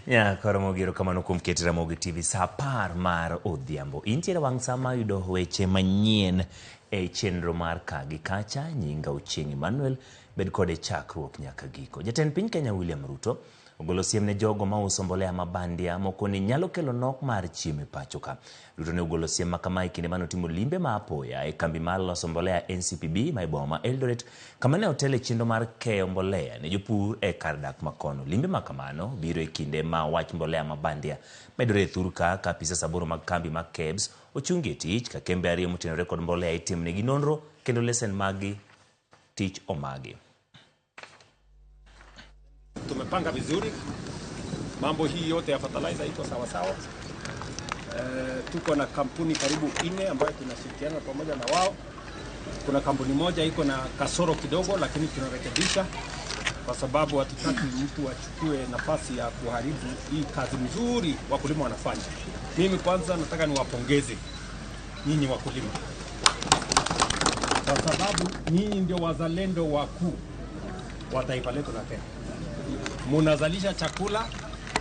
Nyakoro mogiro kamano kuom ket Ramogi TV saa 10 mar odhiambo. Intiere wang' sa ma yudo weche manyien e chenro mar ka gi kacha. Nyinga Ochieng' Emmanuel, bed kode chakruok nyaka giko. Jatend piny Kenya William Ruto ogolo siem ne jogo mauso mbolea ma bandia moko ni nyalo kelo nok mar chiemo e pacho ka. Ruto ne ogolo siem ma kama e kinde mane otimo limbe ma apoya e kambi mar loso mbolea NCPB ma e boma ma Eldoret, kama ne otele chenro mar keyo mbolea ne jopur e kar dak ma kono. Limbe ma kamano biro e kinde ma wach mbolea ma bandia medore e thur ka apisas 8 mag kambi mag KEBS ochungi e tich ka kembe 2 motenore kod mbolea itimnegi nonro kendo lesen maggi tich omagi. Tumepanga vizuri, mambo hii yote ya fertilizer iko sawa sawa. Tuko na kampuni karibu 4 ambayo tunashirikiana pamoja na wao. Kuna kampuni moja iko na kasoro kidogo, lakini tunarekebisha kwa sababu hatutaki mtu achukue nafasi ya kuharibu hii kazi mzuri wakulima wanafanya. Mimi kwanza nataka niwapongeze nyinyi wakulima kwa sababu nyinyi ndio wazalendo wakuu wa taifa letu la Kenya. Munazalisha chakula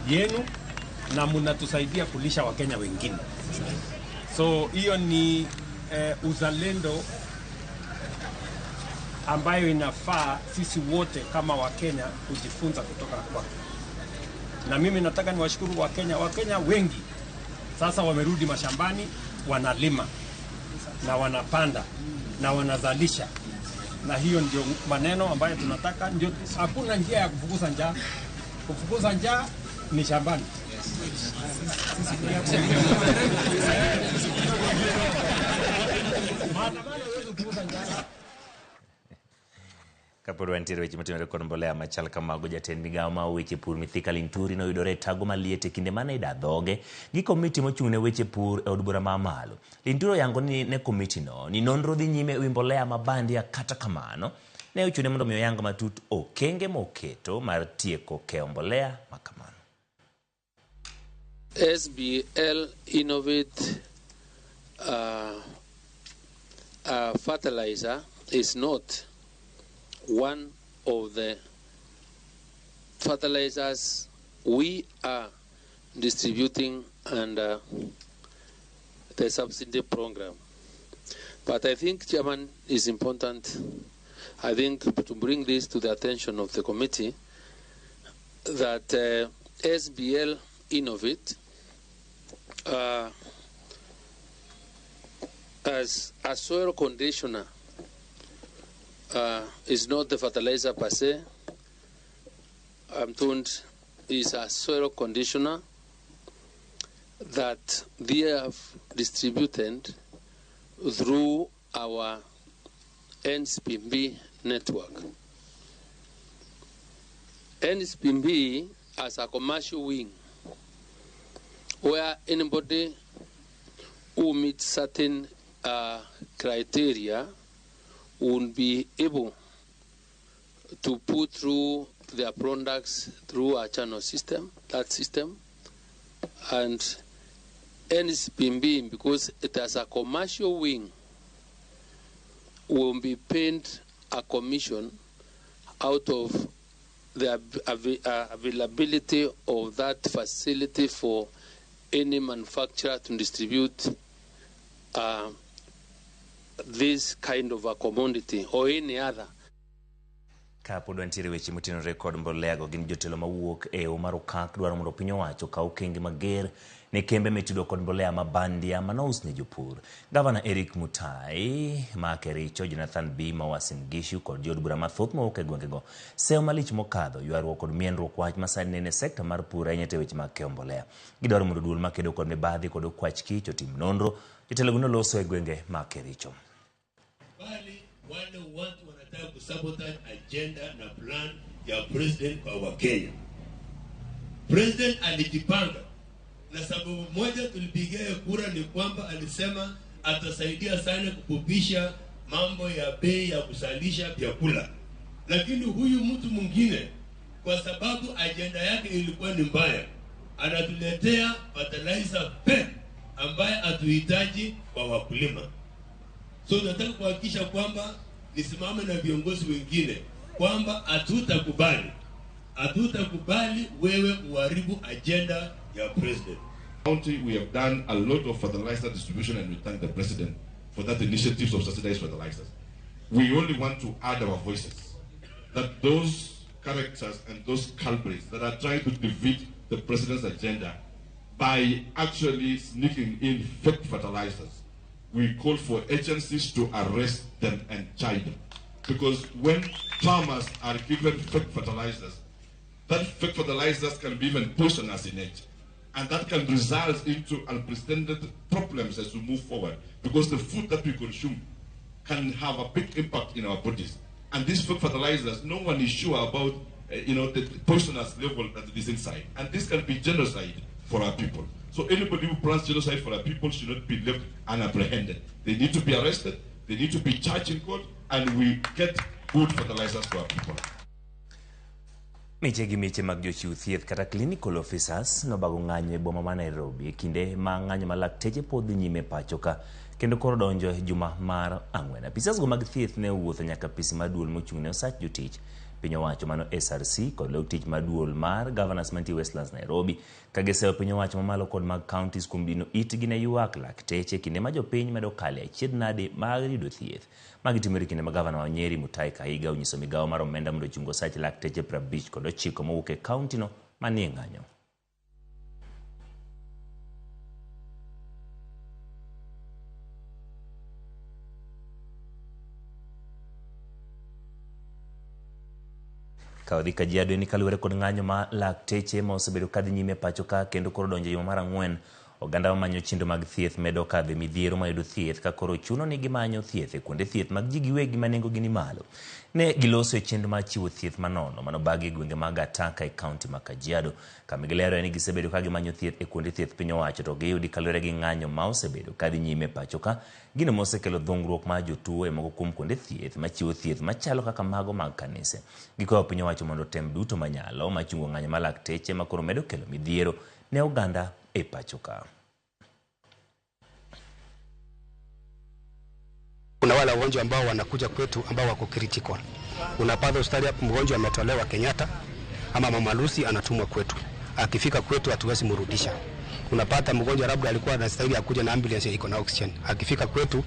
yenu na munatusaidia kulisha Wakenya wengine. So hiyo ni uzalendo ambayo inafaa sisi wote kama Wakenya kujifunza kutoka kwake. Na mimi nataka niwashukuru Wakenya. Wakenya wengi sasa wamerudi mashambani, wanalima na wanapanda na wanazalisha. Na hiyo ndio maneno ambayo tunataka. Ndio, hakuna njia ya kufukuza njaa. Kufukuza njaa ni shambani. Maandamano haiwezi kufukuza njaa. Kapod wantiere weche motenore kod mbolea machal kamago, jatend migawo ma weche pur Mithika Linturi noyudore e tago maliet e kinde mane ida dhoge gi komiti mochung' ne weche pur e od bura ma malo. Linturi oyango ni ne komiti no ni nonro dhi nyime ewi mbolea ma bandia, kata kamano ne ochune mondo mi oyang matut okenge moketo mar tieko keyo mbolea ma kamano. SBL Innovate fertilizer is not one of the fertilizers we are distributing under the subsidy program. But I think, Chairman, is important, I think, to bring this to the attention of the committee, that SBL Innovate as a soil conditioner is not the fertilizer per se. I'm told is a soil conditioner that they have distributed through our NCPB network. NCPB as a commercial wing where anybody who meets certain criteria would be able to put through their products through our channel system, that system. And NCPB, because it has a commercial wing, will be paid a commission out of the availability of that facility for any manufacturer to distribute this kind of a commodity or any other. Kapod wantiere weche motenore kod mbolea go, gin jotelo mawuok e Omar Okak dwaro mondo piny owacho okaw okenge mager ne kembe mitudo kod mbolea ma bandia manous ne jopur. Gavana Eric Mutai ma Kericho, Jonathan B ma Uasin Gishu kod jood bura mathoth mawuok e gwengego seyo malich mokadho ywaruok kod mienruok wach ma sani nene sekta mar pur ahinya te weche mag keyo mbolea. Gidwaro mondo duol makedo kod mibadhi kod okwach kich otim nonro. Jotelo go noloso e gwenge ma Kericho. Bali wale watu wanataka kusabotage agenda na plan ya president kwa Wakenya. President alijipanga, na sababu moja tulipigia kura ni kwamba alisema atasaidia sana kukupisha mambo ya bei ya kuzalisha vyakula. Lakini huyu mtu mwingine kwa sababu agenda yake ilikuwa ni mbaya, anatuletea fertilizer fake ambaye hatuhitaji kwa wakulima. So nataka kuhakikisha kwamba nisimame na viongozi wengine kwamba hatutakubali Hatutakubali wewe uharibu agenda ya president. County, we have done a lot of fertilizer distribution, and we thank the president for that initiative of subsidized fertilizers. We only want to add our voices that those characters and those culprits that are trying to defeat the president's agenda by actually sneaking in fake fertilizers, we call for agencies to arrest them and charge them. Because when farmers are given fake fertilizers, that fake fertilizers can be even poisonous in nature. And that can result into unprecedented problems as we move forward, because the food that we consume can have a big impact in our bodies. And these fake fertilizers, no one is sure about the poisonous level that is inside. And this can be genocide for our people. So anybody who plans genocide for our people should not be left unapprehended. They need to be arrested, they need to be charged in court, and we get good fertilizers for our people. Miche gi miche mag jochiw thieth kata clinical officers nobago ng'anyo e boma ma Nairobi e kinde ma ng'anyo ma lakteche pod dhi nyime pacho ka kendo koro donjo e juma mar ang'wen. Apisas go mag thieth ne owuotho nyaka apisi mar duol mochung' ne osach jotich piny owacho mano SRC kod law tich mar duol mar governors mantie Westlands Nairobi ka giseyo piny owacho mamalo kod mag counties kuom dino itgi ne ywak lakteche kinde ma jopiny medo kale achiedh nade mar yudo thieth. Magi timore e kinde ma gavana wa Nyeri Mutahi Kahiga onyiso migawo mar omenda mondo ochung osach lakteche 59 mowuok e kaunti no manie ng'anyo. Ka wadhi Kajiado ni kaluwore kod ng'anyo ma lakteche ma osebedo kadhi nyime pacho ka kendo koro donjo e juma mar ang'wen, oganda mamanyo chenro mag thieth medo kadho e midhiero mar yudo thieth ka koro chuno ni gimanyo thieth e kuonde thieth mag ji giwegi ma nengogi ni malo. Ne giloso e chenro mar chiwo thieth manono manobagi e gwenge mag Gataka e kaunti ma Kajiado, kama gilero ni gisebedo ka gimanyo thieth e kuonde thieth piny owacho to giyudi kaluwore gi ng'anyo ma osebedo kadhi nyime pacho ka, gino mosekelo dhungruok mar jotuo e moko kuom kuonde thieth machiwo thieth machalo kaka mago mag kanise. Gikwayo piny owacho mondo otem duto manyalo mar chungo ng'anyo mar lakteche ma koro medo kelo midhiero ne oganda e pacho ka. Kuna wale wagonjwa ambao wanakuja kwetu ambao wako critical. Unapata hospitali hapo mgonjwa ametolewa Kenyatta ama Mama Lucy anatumwa kwetu. Akifika kwetu hatuwezi mrudisha. Unapata mgonjwa labda alikuwa anastahili akuja na ambulance iko na oxygen. Akifika kwetu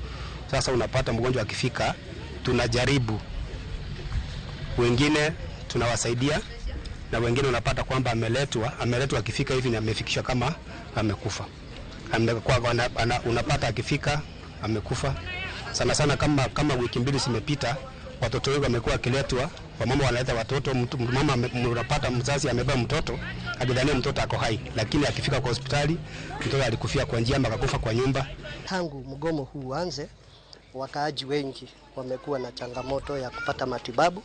sasa unapata mgonjwa akifika tunajaribu. Wengine tunawasaidia na wengine unapata kwamba ameletwa akifika hivi na amefikishwa kama amekufa. Unapata akifika amekufa. Sana sana kama wiki mbili zimepita watoto wengi wamekuwa wakiletwa, wamama wanaleta watoto, mama unapata mzazi amebeba mtoto akidhania mtoto ako hai, lakini akifika kwa hospitali mtoto alikufia kwa njia ama akakufa kwa nyumba. Tangu mgomo huu uanze, wakaaji wengi wamekuwa na changamoto ya kupata matibabu,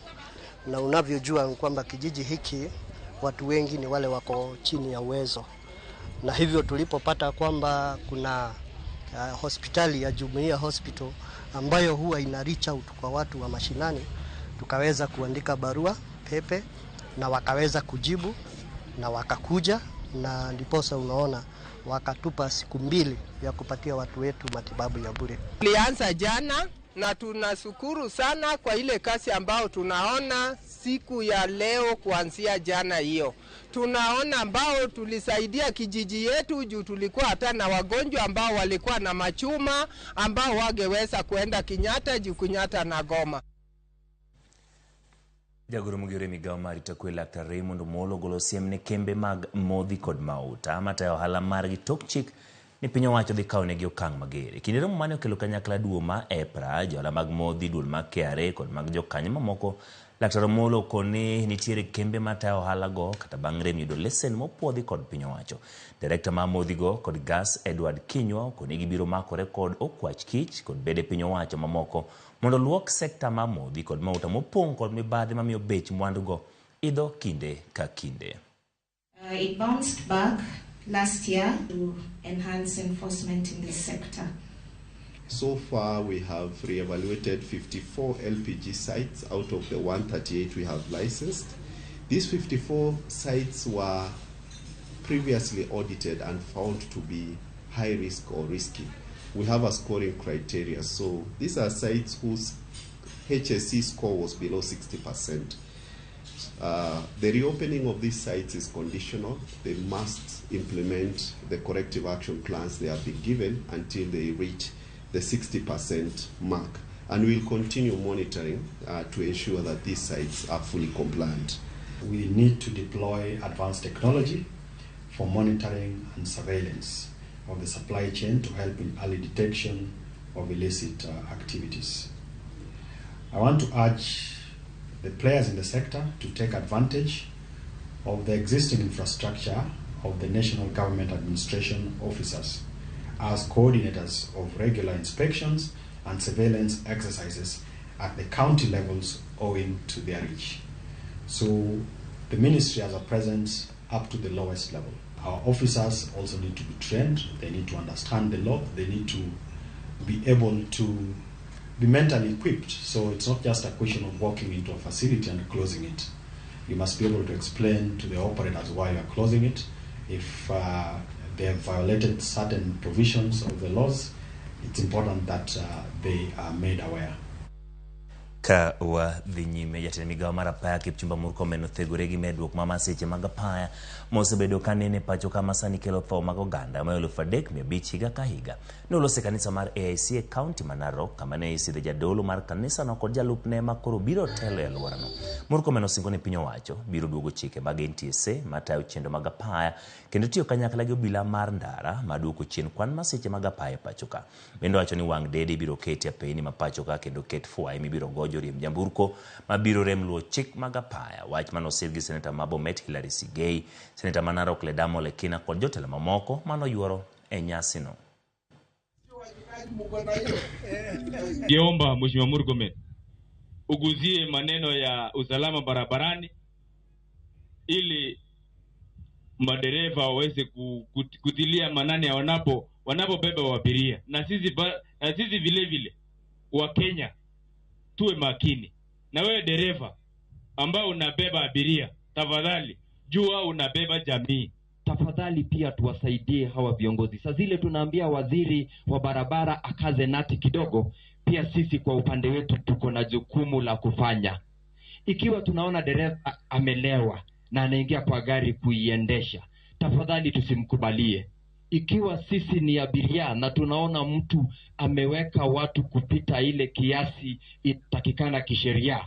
na unavyojua kwamba kijiji hiki watu wengi ni wale wako chini ya uwezo, na hivyo tulipopata kwamba kuna hospitali ya Jumuiya Hospital ambayo huwa ina reach out kwa watu wa mashinani, tukaweza kuandika barua pepe na wakaweza kujibu na wakakuja, na ndiposa unaona wakatupa siku 2 ya kupatia watu wetu matibabu ya bure. Tulianza jana na tunashukuru sana kwa ile kazi ambao tunaona siku ya leo kuanzia jana hiyo. Tunaona ambao tulisaidia kijiji yetu juu tulikuwa hata na wagonjwa ambao walikuwa na machuma ambao wangeweza kuenda Kenyatta juu Kenyatta na Goma. Jagoro mogero e migawo mar arita kwe Laktar Raymond Omolo ogolo siem ne kembe mag modhi kod mauta matayo ohala margi tok chik ni piny owacho dhi kawo negi okang' mager. E kinde romo mane okelo kanyakla duo ma EPRA, johala mag modhi, duol mag KRA kod mag jokanyo mamoko, Laktar Omolo okoni nitiere kembe matayo ohala go kata bang' rem yudo lesen mopuodhi kod piny owacho. Direkta mar modhi go kod gas Edward Kinyua okoni gibiro makore kod okwach kich kod bede piny owacho mamoko mondo luok sekta mar modhi kod mauta mopong' kod mibadhi mamiyo bech mwandu go idho kinde ka kinde. It bounced back last year to enhance enforcement in this sector. So far, we have re-evaluated 54 LPG sites out of the 138 we have licensed. These 54 sites were previously audited and found to be high risk or risky. We have a scoring criteria. So these are sites whose HSE score was below 60%. The reopening of these sites is conditional. They must implement the corrective action plans they have been given until they reach the 60% mark. And we'll continue monitoring to ensure that these sites are fully compliant. We need to deploy advanced technology for monitoring and surveillance of the supply chain to help in early detection of illicit activities. I want to urge the players in the sector to take advantage of the existing infrastructure of the National Government Administration officers as coordinators of regular inspections and surveillance exercises at the county levels owing to their reach. So the ministry has a presence up to the lowest level. Our officers also need to be trained. They need to understand the law. They need to be able to be mentally equipped. So it's not just a question of walking into a facility and closing it. You must be able to explain to the operators why you are closing it. If they have violated certain provisions of the laws, it's important that they are made aware. Ka wadhi nyime, jatend migawo mar apaya Kipchumba Murkomen othegore gi medruok ma masiche mag apaya mosebedo ka nene pacho kama sani kelo tho mag oganda ma 3,500 higa ka higa. Noloso e kanisa mar AIC e kaunti ma Narok kama ne isidhe jadolo mar kanisano kod jalupne ma koro biro telo e alworano. Murkomen osingo ni piny owacho biro duogo chike mag NTSA matayo chenro mag apaya kendo tiyo kanyakla gi obila mar ndara maduoko chien kwan masiche mag apaya e pacho ka. Bende owacho ni wang' dede ibiro keti e apeyni ma pacho ka kendo ket fwai mibiro go joriemb nyamburko mabiro rem luwo chik mag apaya. Wach manosir gi seneta ma Bomet Hillary Sigei, seneta ma Narok Ledama Olekina kod jotelo mamoko manoyuoro e nyasino. Ningeomba Mheshimiwa Murkomen uguzie maneno ya usalama barabarani ili madereva waweze kutilia manane wanapobeba abiria, na sisi vile vile wa Kenya tuwe makini. Na wewe dereva ambao unabeba abiria, tafadhali jua unabeba jamii. Tafadhali pia tuwasaidie hawa viongozi. Saa zile tunaambia waziri wa barabara akaze nati kidogo, pia sisi kwa upande wetu tuko na jukumu la kufanya. Ikiwa tunaona dereva amelewa na anaingia kwa gari kuiendesha, tafadhali tusimkubalie. Ikiwa sisi ni abiria na tunaona mtu ameweka watu kupita ile kiasi itakikana kisheria,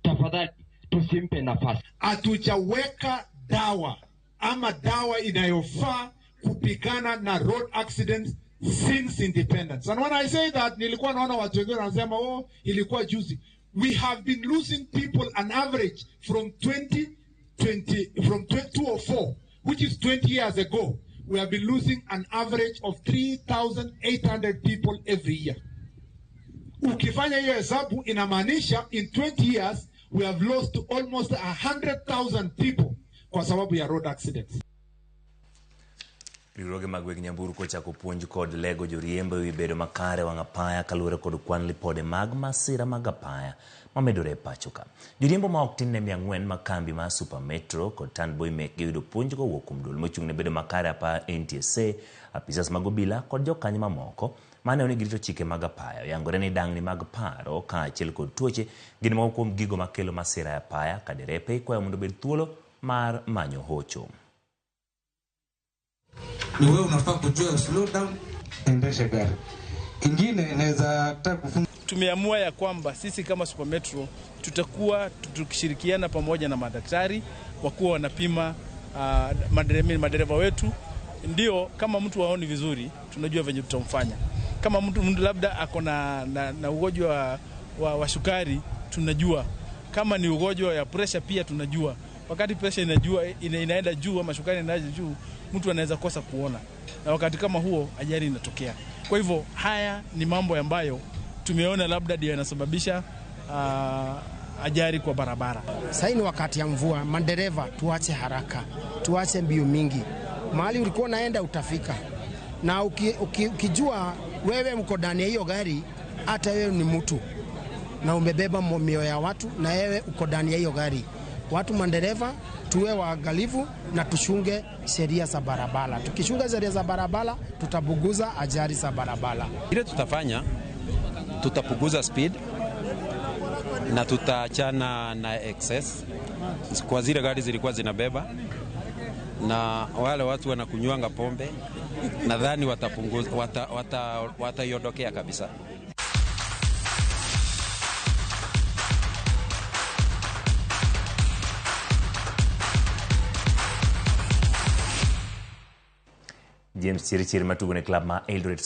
tafadhali tusimpe nafasi. Hatujaweka dawa ama dawa inayofaa kupigana na road accidents since independence. And when I say that, nilikuwa naona watu wengine wanasema oh, ilikuwa juzi. We have been losing people on average from 2004, which is 20 years ago. We have been losing an average of 3,800 people every year. Ukifanya hiyo hesabu inamaanisha in 20 years we have lost almost 100,000 people kwa sababu ya road accidents. Riwruoge mag weg nyamburko ochako puonj kod lego joriembo ewi bedo makare wang' apaya kaluwore kod kwan lipode mag masira mag apaya mamedore e pacho ka. Joriembo ma ok tin ne 400 mag kambi mar Super Metro kod Turnboy mekgi oyudo puonj kowuok kuom duol mochung' ne bedo makare apaya NTSA, apisas mag obila kod jokanyo mamoko maneno ni girito chike mag apaya. Oyangore ni dangni mag paro kaachiel kod tuoche gin moko kuom gigo makelo masira e apaya ka derepe ikwayo mondo obed thuolo mar manyo hocho. Ni wewe unafaa kujua slow down, endesha gari. Kingine naweza taka kufunza. Tumeamua ya kwamba sisi kama Super Metro tutakuwa tukishirikiana pamoja na madaktari wakuwa wanapima madereva wetu, ndio kama mtu haoni vizuri tunajua venye tutamfanya. Kama mtu labda ako na ugonjwa wa sukari tunajua. Kama ni ugonjwa ya pressure pia tunajua. Wakati pressure inaenda juu ama sukari inaenda juu, mtu anaweza kosa kuona. Na wakati kama huo ajali inatokea. Kwa hivyo haya ni mambo ambayo tumeona labda ndio yanasababisha ajali kwa barabara. Sasa ni wakati ya mvua, madereva tuache haraka, tuache mbio mingi. Mahali ulikuwa unaenda utafika. Na ukijua wewe mko ndani ya hiyo gari, hata wewe ni mtu na umebeba mioyo ya watu na wewe uko ndani ya hiyo gari. Watu madereva tuwe waangalifu na tushunge sheria za barabara. Tukishunga sheria za barabara tutapunguza ajali za barabara. Ile tutafanya, tutapunguza speed, Na tutaachana na excess kwa zile gari zilikuwa zinabeba, na wale watu wanakunywanga pombe nadhani watapunguza, wataiondokea kabisa. James Chirchir matugo ne klab ma Eldoret.